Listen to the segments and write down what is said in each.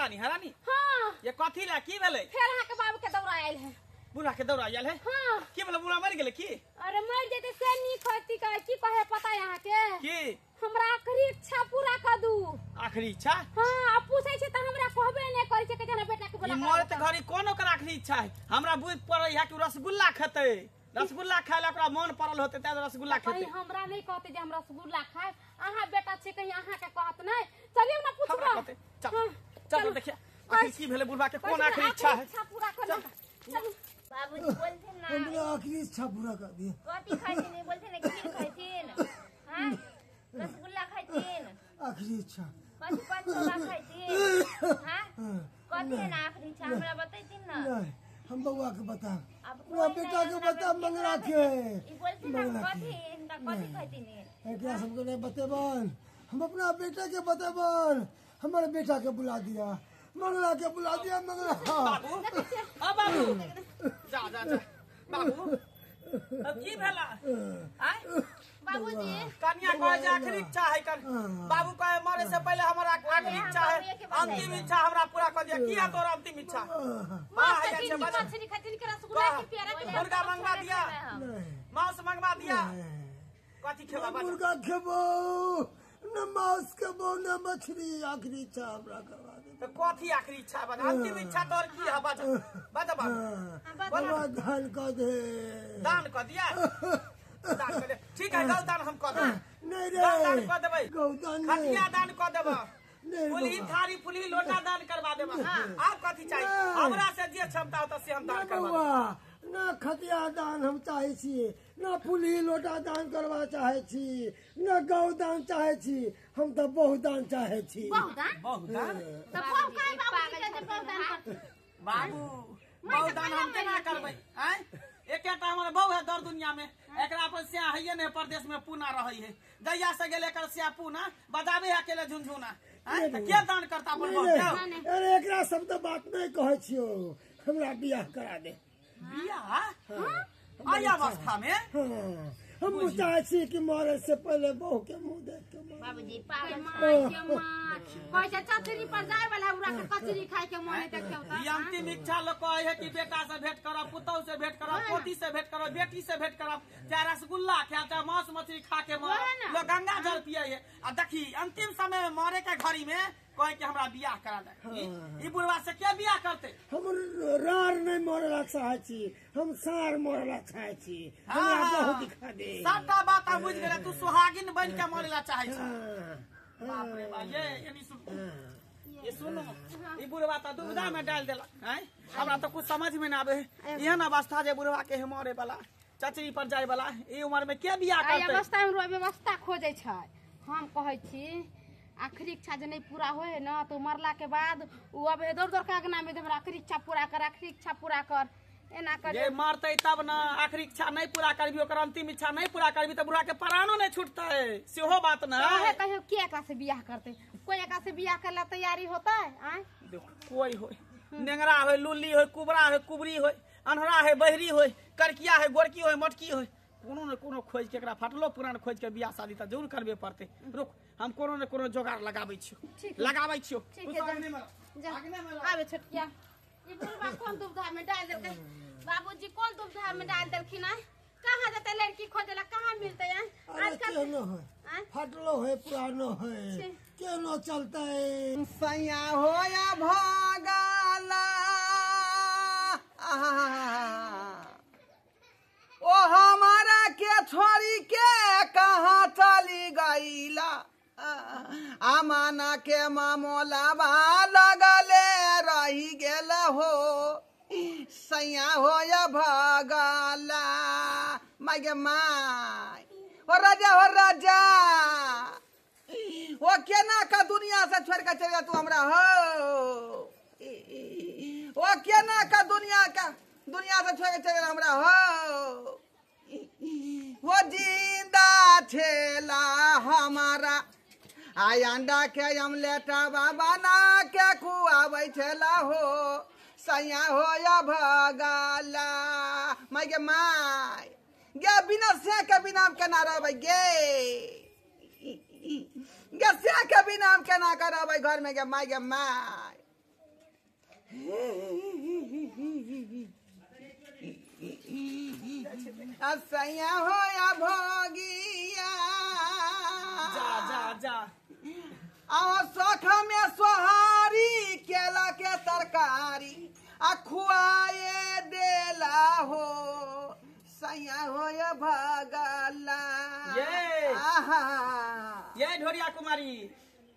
हरानी हरानी। हां ये कथी ला की भेलै? फेर अहाँ के बाबू के दौरा आयल है। बुढ़ा के दौरा आयल है? हां। की भेलै, बुढ़ा मर गेलै की? अरे मर जेतै से नीक होती। की कहे पता है अहाँ के? की हमरा आखिरी इच्छा पूरा कर दू। आखिरी इच्छा? हां, आ पूछै छै त हमरा कहबे नै करै छै कि जना बेटा के बोला। ई मरत घड़ी कोन ओकर आखिरी इच्छा है? हमरा बुझ पड़ै है कि रसगुल्ला खेतै। रसगुल्ला खाय ला ओकरा मन पड़ल होतै तै रसगुल्ला खेतै। कहीं हमरा नहीं कहते जे हम रसगुल्ला खाए। अहाँ बेटा छै कहीं अहाँ के कहत नै। चलियौ ना पूछबा। चल चल देखिए आखिर की भेलै बुढ़वा के, कोन आखिरी इच्छा है? इच्छा पूरा कर। चल बाबूजी बोलथिन ना हमरा आखिरी इच्छा पूरा कर दिए। कथी खाइथिन? बोलथिन ना खीर खाइथिन। हां रसगुल्ला खाइथिन। आखिरी इच्छा कथी? पंचोला खाइथिन। हां कथी ना आखिरी इच्छा हमरा बतैथिन ना। नहीं, हम बउआ के बता, पूरा बेटा के बता, मंगला के ई बोलथिन ना कथी इनका कथी खाइथिन? एकरा सबके नहीं बतेबन, हम अपना बेटा के बतेबन। हमारे बेटा के बुला दिया, मंगला के बुला दिया। मंगला बाबू, आ बाबू जा जा जा बाबू, अब की भेला? आय बाबूजी कन्या कहे जे आखिरी इच्छा है कर। बाबू कहे मरे से पहले हमरा आखिरी इच्छा है, अंतिम इच्छा हमरा पूरा कर दिया। की है तोर अंतिम इच्छा? मछली खातिर के रसगुल्ला के प्यारा के मुर्गा मंगवा दिया, मांस मंगवा दिया। कथी खेबा? मुर्गा खेबो न मांस खेबो न मछली। आखिरी इच्छा हमरा करवा दे। तो कथी आखिरी इच्छा बता, अंतिम इच्छा तोर की है? बता बता बाबू। हमरा दान कर दे। दान कर दिया? दान कर दे, ठीक है। गौदान हम कर देबै। नहीं रे, दान कर देबै। गौदान नहीं, खटिया दान कर देबै, फुलही थारी फुलही लोटा दान करवा देबै। आप कथी चाहिए? हमरा से जे क्षमता होता से हम दान करवा देबै। ना खटिया दान हम चाहे छी, ना फुलही लोटा दान करवा चाहे छी, ना गौ दान चाहे छी, हम तो बहु दान चाहे छी। बहु दान? बहु दान? तो बहु काहे बाबूजी के बहु दान करतै? बाबू बहु दान हम केना करबै? आँय एकेटा हमर बहु है दर दुनिया में, एकरा पर स्या है ने परदेश में पूना रही है। जहिया से गेले एकर स्या पूना बजाबे है अकेले झुनझुना। आँय त के दान करता अपन बहु? अरे एकरा सब तो बात नहीं कहै छियो, हमरा बियाह करा दे। बियाह? हां आई अवस्था में? हम चाहे छी कि मरे से पहले बहू के मुंह देख के मरे। बाबूजी पागल माय के माय कहै छै चचरी पर जाय वाला हमरा के कचरी खाय के मन देखियौ त। ई अंतिम इच्छा लोग कहै है कि बेटा से भेंट करब, पुतहु से भेंट करब, पोती से भेंट करब, बेटी से भेंट करब, चाहे रसगुल्ला खाए चाहे मांस मछली खा के मरे, लोग गंगा जल पिए है। आ देखी अंतिम समय में मरे के घड़ी में कहे कि हमरा बियाह करा दे। ई बुढ़वा से के बियाह करते? हम रार नहीं मरला चाहे छी, हम सार मरला चाहे छी। हमरा बहुत दिखा दे। सबटा बात हम बुझ गेले, तू सुहागिन बन के मरला चाहे छी। बाप रे बाप, ये यानी सुन, ये सुनो, ई बुढ़वा त दुविधा में डाल देलक। हैं हमरा तो कुछ समझ में ना आवे। एहन अवस्था जे बुढ़वा के मरे वाला, चचरी पर जाय वाला, ई उम्र में के बियाह करते? आई अवस्था में व्यवस्था खोजै छै। हम कहै छी आखिरी इच्छा जे नहीं पूरा होए ना तो मरला के बाद उ अब दौड़ दौड़ के अंगना में हमरा आखिरी इच्छा पूरा कर, आखिरी इच्छा पूरा कर, एना कर। जे मरते तब ना आखिरी इच्छा नहीं पूरा करबी, ओकर अंतिम इच्छा नहीं पूरा करबी त बुढ़ा के प्राणो नहीं छूटते। सेहो बात ना कहे कहियो के एकरा से बियाह करते? कोई एकरा से बियाह करला तैयारी होता है? आय देखो कोई होय, नेंगरा होय, लुल्ली होय, कुबरा होय, कुबरी होय, अन्हरा होय, बहरी होय, करकिया होय, गोरकी होय, मोटकी होय, कोनो न कोनो खोज के एकरा फटलो पुरान खोज के बियाह शादी त जरूर करबे पड़ते। रुक, हम कोनो न कोनो जोगाड़ लगाबै छियो, लगाबै छियो। आबे छोटकिया, ई बुढ़वा कोन दुविधा में डाल देलकै? बाबूजी कोन दुविधा में डाल देलखिन? आय कहाँ जते लड़की खोजेला कहाँ मिलते? आय आजकल केनो है, फटलो है, पुरानो है, केनो चलता है। सैया होया भागला ओ हमारा के छोड़ी के कहाँ चली गईला? आमाना के मामोला लगले रही गेल हो। सैया होया भगला माय गे my. हो राजा, हो राजा, ओ केना का दुनिया से छोड़ के चल जा तू हमरा हो। ओ केना का दुनिया से छोड़ के चल जा हमरा हो। वो जिंदा ठेला हमारा आई अंडा के अमलेटवा बना के खुआबै छला हो। सैया हो या भगला माय गे my गे, बिना से के बिना केना रहबै गे, गे से के बिना केना करबै घर में गे my गे my. सैया हो या भोगिया जा जा जा आ सख में सोहारी केला के तरकारी आ खुआए देला हो सैया हो या भगला। ये आहा ये ढोरिया कुमारी।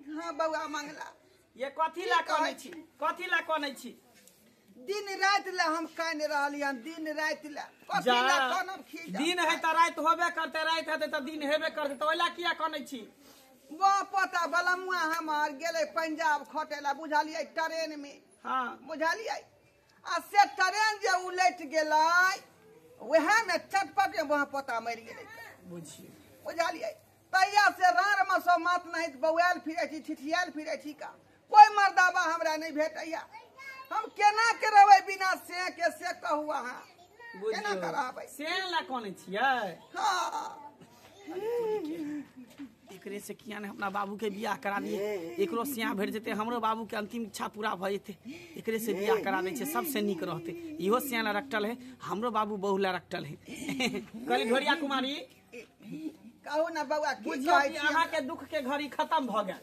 हाँ बउआ मंगला ये कथी ला कहै छी, कथी ला कहै छी? दिन राति ला हम कान रहली हन, दिन राति ला कथी ला कानब खी दिन है त राति होबे करते, राति हेतै त दिन हेबे करते, त ओइला किया कानै छी? वो पोता बलमुआ हमार गेलै पंजाब खटेला बुझलियै ट्रेन में। हाँ बुझलियै आ से ट्रेन जे उलटि गेलै वएह में चटपट में वहाँ पोता मरि गेलै। बुझियै बुझलियै तहिया से रार में सब मात नहीं बौआयल फिरै छी ठिठियायल फिरै छी का कोई मर्दाबा हमरा नहीं भेटैया। हम केना के रहबै बिना से के, से कहू अहाँ केना के रहबै? से ला कानै छियै? हाँ एकरे से किया ने अपना बाबू के बियाह करा दिए, एकरो सिया भेट जेतै, हमरो बाबू के अंतिम इच्छा पूरा भऽ जेतै। एकरे से बियाह करा दै छै सबसे नीक रहतै। इहो सिया ला रखटल है, हमरो बाबू बहु ला रखटल है। कहली ढोरिया कुमारी कहू ना बउआ की बुझियौ कहै कि छी? अहाँ के दुख के घड़ी खत्म भऽ गेल,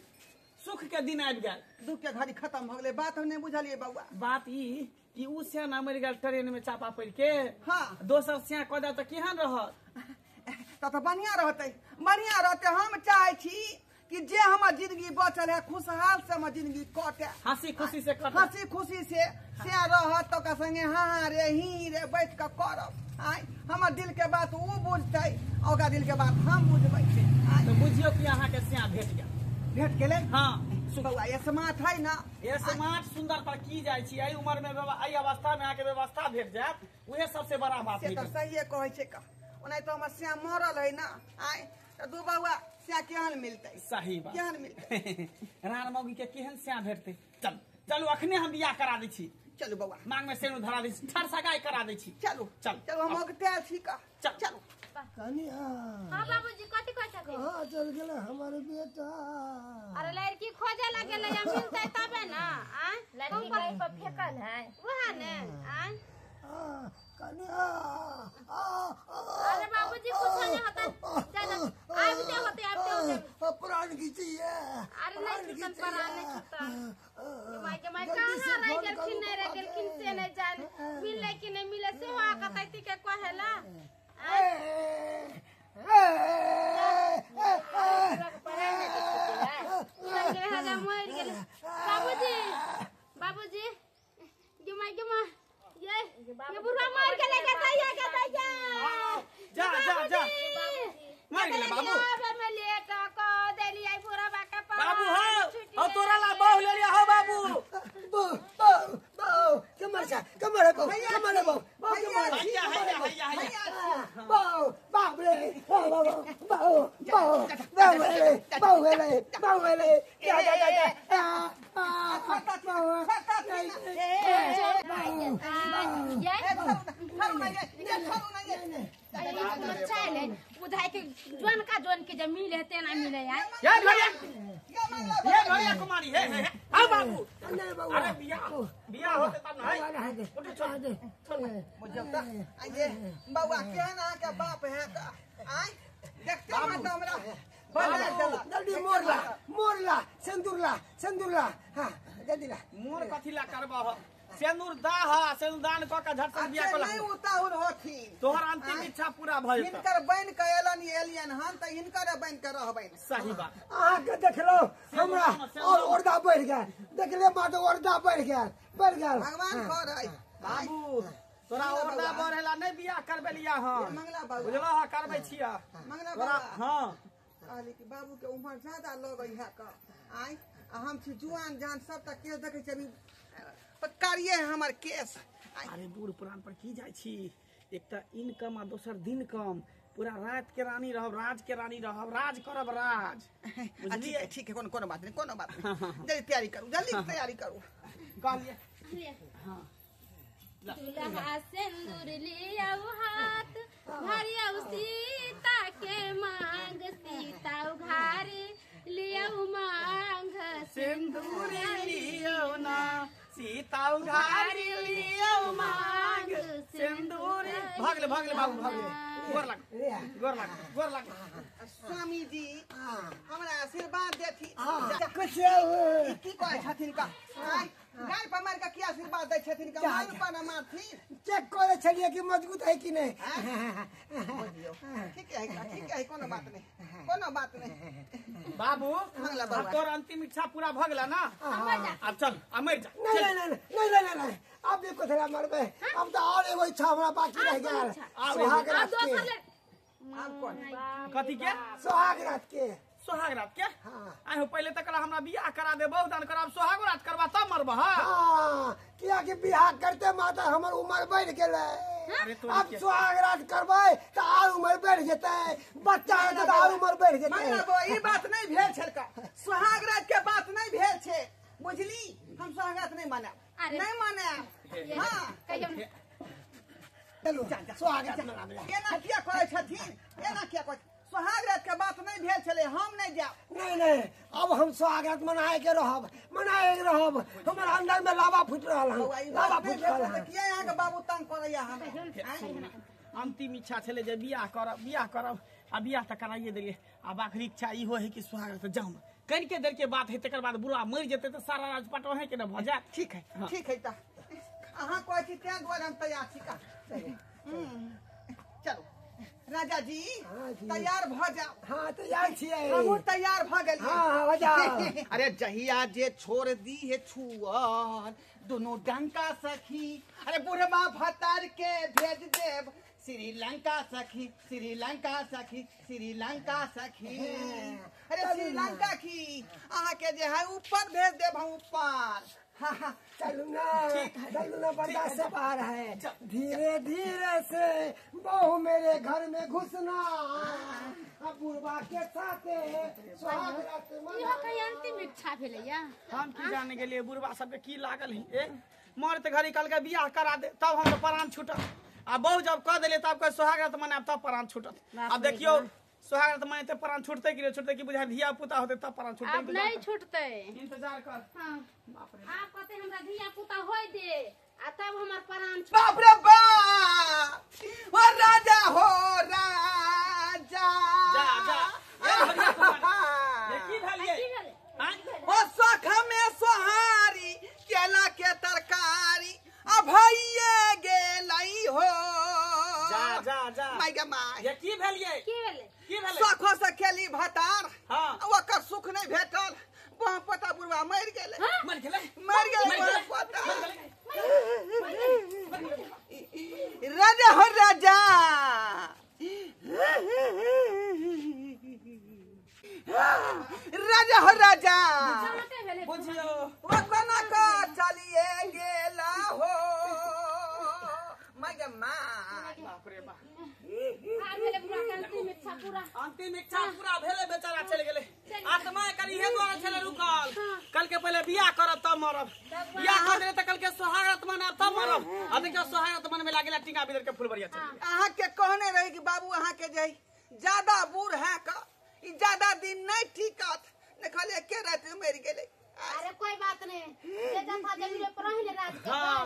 सुख के दिन आबि गेल। दुख के घड़ी खत्म भऽ गेलै बात हम नहीं बुझलियै बउआ। बात ई कि उ सिया ना मरि गेल ट्रेन में चापा पड़ि के, हाँ दोसर सिया कऽ दे तऽ केहन रहत? त बढ़िया रहतै, बढ़िया रहतै। हम चाहै छी कि जे हमर जिंदगी बचल है खुशहाल से हमर जिंदगी कटे, हंसी खुशी से कटे, हंसी खुशी से रहत तो संगे हाँ रे ही रे बैठ के करब। आय हमर दिल के बात उ बुझतै, ओकरा दिल के बात हम बुझबै। तो बुझियौ कि अहाँ के सिया भेट गेल। भेट गेलै? हाँ बउआ ये स्मार्ट है ना, ये स्मार्ट सुंदर पर की जाइ छी एहि उम्र में, एहि अवस्था में अहाँ के व्यवस्था भेट जायत उहे सबसे बड़ा बात से है। तो सहिए कहै छै का, ओना तो हमर सिया मरल है ना। आय त दू बउआ सिया केहन मिलतै? सही बात केहन मिलतै? रान मौगी के केहन सिया भेटतै? चल चलू अखने हम बियाह करा दै छी। चलू बउआ मांग में सेनु धरा दै छी, ठर सगाई करा दै छी। चलू चल चलू हम अगतायल छी का। चल चलू कनिया। हाँ बाबूजी कथी कहै छथिन? कहाँ चल गेलै हमारे बेटा? अरे लड़की खोजे लगेलै मिलतै तबे ना। आय लड़की कहीं पर फेकल है वएह ने। आय कनिया अरे बाबूजी कुछ नहीं होता, चलो आबते होते आबते होते प्राण खींचिए। अरे नहीं छूटन, प्राण नहीं छूटन। माय के माय कहाँ रह गेलखिन, नहीं रह गेलखिन से नहीं जान मिले कि नहीं मिले से हो कतैती के कहेला। बाबूजी बाबूजी गे माय ये ये बुढ़वा मार के लेके दैया के दैया। जा जा जा मार गेलै बाबू। आबे में लेट क देलियै बुढ़वा के पास। बाबू हो और तोरा ला बहु ले लिया हो बाबू। बहु बहु बहु कमर सा कमर बहु कमर बहु बहु कमर हैया हैया हैया हैया बहु बाप रे बहु बहु बहु बहु रे बहु रे बहु रे जा जा जा जा आ जोन का जोन के जब मिले तेना मिले यार। ये ढोरिया ये ढोरिया कुमारी हे हे हां बाबू। अरे बियाह बियाह होते तब ना है। उठ चल चल बुझलता आइए बउआ केहन अहाँ के बाप है का? आय देखते मत हमरा जल्दी मोरला मोरला सिंदूरला सिंदूरला। हां जल्दी ला। मोर कथी ला करबह? सिंदूर दा हा, सिंदूर दान क के झट से बियाह कला नहीं उताहुर होथिन, तोहर अंतिम इच्छा पूरा भऽ जेतौ। हिनकर बन के एलन एलियन हन त हिनकर बन के रहबैन। सही बात। अहाँ के देखलो हमरा और औरदा बढ़ गेल, देखले बात औरदा बढ़ गेल बढ़ गेल। भगवान करे बाबू तोरा औरदा बढ़ेला नहीं बियाह करबेलिया हन। मंगला बाबू बुझलो हा करबै छिया मंगला बाबू। हां कहली कि बाबू के उम्र ज्यादा लगै है का? आय हम छी जुआन जान सब त केस देखै छी अभी कार्य है हमर केस। अरे बूढ़ पुरान पर की जाइ छी, एक त इनकम आ दोसर दिन कम, पूरा रात के रानी रहब, राज के रानी रहब, राज करब राज। बुझलियै? ठीक है कोनो कोनो बात नहीं, कोनो बात नहीं। जल्दी तैयारी करू, जल्दी तैयारी करू। कहलियै हां दुल्हा सिंदूर लियौ हाथ भरियौ सीता के मांग, सीता उघारी लियौ मांग सिंदूर लियौ ना सीता उघारी लियो मांग सिंदूर। भगले भगले बाबू भगले, गोर लाग गोर लाग गोर लाग। स्वामी जी हमरा आशीर्वाद देथि। कुछ की कहै छथिन का गाल पर मार के की आशीर्वाद दै छथिन का? माल पर न मारथि। चेक करे छलिए कि मजबूत है कि नहीं। ठीक है ठीक है, कोनो बात नहीं कोनो बात नहीं बाबू। अब तोर अंतिम इच्छा पूरा भ गेला ना, अब चल अब मर जा। नहीं नहीं नहीं नहीं नहीं नहीं, अब देखो थोड़ा मरबे। अब तो और एगो इच्छा हमरा बाकी रह गेल, सुहाग रात के। अब कौन कथी के? सुहाग रात के। सोहाग रात के? हाँ। आइ हो पहले तक हमरा बियाह करा दे, बहुत दान करब, सोहाग रात करबा तब मरबा। हाँ, किया कि बियाह करते माता हमर उम्र बढ़ गेलै, अब सुहाग रात करबै त आर उम्र बढ़ जेतै, बच्चा हेतै त आर उम्र बढ़ जेतै। ई बात नहीं भेल छलका, सुहाग रात के बात नहीं भेल छे बुझली। हम सुहाग रात नहीं मानब, नहीं मानब। हां चलू सुहाग रात मनाबे। एना किया करै छथिन, एना किया करै? सुहाग रात के बात नहीं भेल छले, हम नहीं जाब। नहीं नहीं, अब हम सुहाग रात मनाए के रहब, मनाए के रहब। हमर अंदर में लावा फूट रहल हन, लावा फूट रहल हन। किया यहाँ के बाबू तंग करैया हमरा? अंतिम इच्छा छले जे बियाह करब, बियाह करब, आ बियाह त कराइए देलिए। आब आखिरी इच्छा ई हो है कि सुहाग रात जाऊं, कनिके देर के बात है, तकर बाद बुढ़ा मर जेतै त सारा राजपाट ओहे के न भ जायत। ठीक है ठीक है, त अहाँ कहै छी तें दुआरे हम तैयार छी का। चलो राजा जी तैयार भ जाओ। हाँ तैयार छियै, हमहूँ तैयार भ गेलियै। हाँ हो जाओ। अरे जहिया जे छोड़ दी है छुअल दोनों डंका सखी, अरे बुढ़वा भतार के भेज देब श्रीलंका सखी, श्रीलंका सखी, श्रीलंका सखी। अरे श्रीलंका की अहाँ के जे है ऊपर भेज देब हम ऊपर। चलू ना चलू ना, बर्दाश्त से बाहर है। धीरे धीरे से बहू मेरे घर में घुसना, अब बुढ़वा के साथ सुहाग रात मनाना। अंतिम इच्छा भेलैया। हम की जाने गेलिए बुढ़वा सबके की लागल है, ए मरते घड़ी कल के बियाह करा दे तब हम प्राण छूटत, आ बहू जब कह देले तब कह सुहाग रात मनाब तब प्राण छूटत। अब देखियो सुहाग रात मनाते प्राण छूटते कि नहीं छूटते, कि बुझा धिया पुता होते तब प्राण छूटते। अब नहीं छूटते, इंतजार कर। हां बाप रे, आप कहते हमरा धिया पुता होय दे आ तब हमर प्राण। बाप रे बाप, ओ राजा हो राजा। जा जा ए हरिया कुमार, ये की भेलिए? ओ सुख में सोहारी केला के तरकारी अभइये गेलई हो। जा जा जा my गे my, ये की भेलिए? की भेलै? की भेलै? सुखो से खेली भतार, हां ओकर सुख नहीं भेटल, बह पोता बुढ़वा मर गेलै, मर गेलै, मर गेलै बह पोता। राजा हो राजा, राजा हो राजा, बुझियो ओ कोना का चलिए गेला हो my गे my. बाप रे बाप, आ भेलै बुढ़ा के अंतिम इच्छा पूरा। अंतिम इच्छा पूरा भेलै, बेचारा चल गेलै। आत्मा एकर इहे दुआरे छलै रुकल, कल के पहले बियाह करब तब मरब, बियाह कर देले त कल के सुहाग रात मनाब तब मरब। आ देखियो सुहाग रात मनमे लागेला टीका बिदर के फुलबरिया चल गेलै। अहाँ के कहने रही कि बाबू अहाँ के जे ज्यादा बूढ़ है का ई ज्यादा दिन नहीं टिकत, देखल एके रात में मर गेलै। अरे कोई बात नहीं, जे जथा जमीन पर रही ने राज के। हां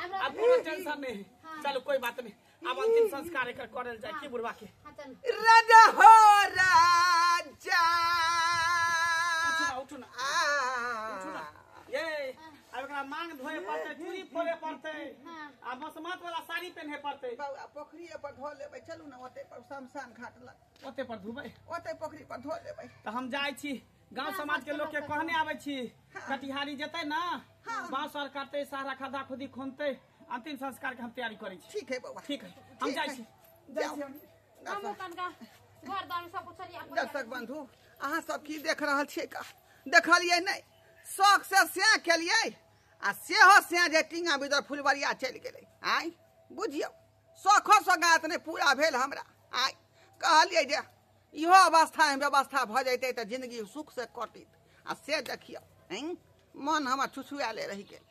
अब कोनो टेंशन नहीं, चलो कोई बात नहीं, अब अंतिम संस्कार एकर करल जाय की बुढ़वा के। हां चल राजा हो राजा। उठू ना उठू ना उठू ना, ये अब एकरा मांग धोए पड़तै, चूड़ी फोड़े पड़तै, आ मसमात वाला साड़ी पहने पड़तै। बाबू पोखरी पर धो लेबै, चलू ना ओते पर शमशान घाट लग, ओते पर धोबै, ओते पोखरी पर धो लेबै। त हम जाइ छी गांव समाज के लोग के कहने आबै छी, कटिहारी जेतै ना बांस आर काटतै, सारा खदा खुदी खोनतै, अंतिम संस्कार के हम तैयारी करै छी। ठीक है बाबा, ठीक है, हम जाइ छी, जाइ छी हम कनका घर दान सब कुछ सरिया। दर्शक बंधु अहाँ सब की देख रहल छियै का? देखलियै नहीं, शौक से सैं केलियै आ सेहो सैं जे टींगा बिदर फुलबरिया चलि गेलै। आइ बुझियौ शौखो सौगात नहि पूरा भेल हमरा। आइ कहलियै जे इहो अवस्थामे व्यवस्था भऽ जैतै तऽ जिंदगी सुख से कटित, आ से देखियौ मन हमर छुछुआले रहि गेल।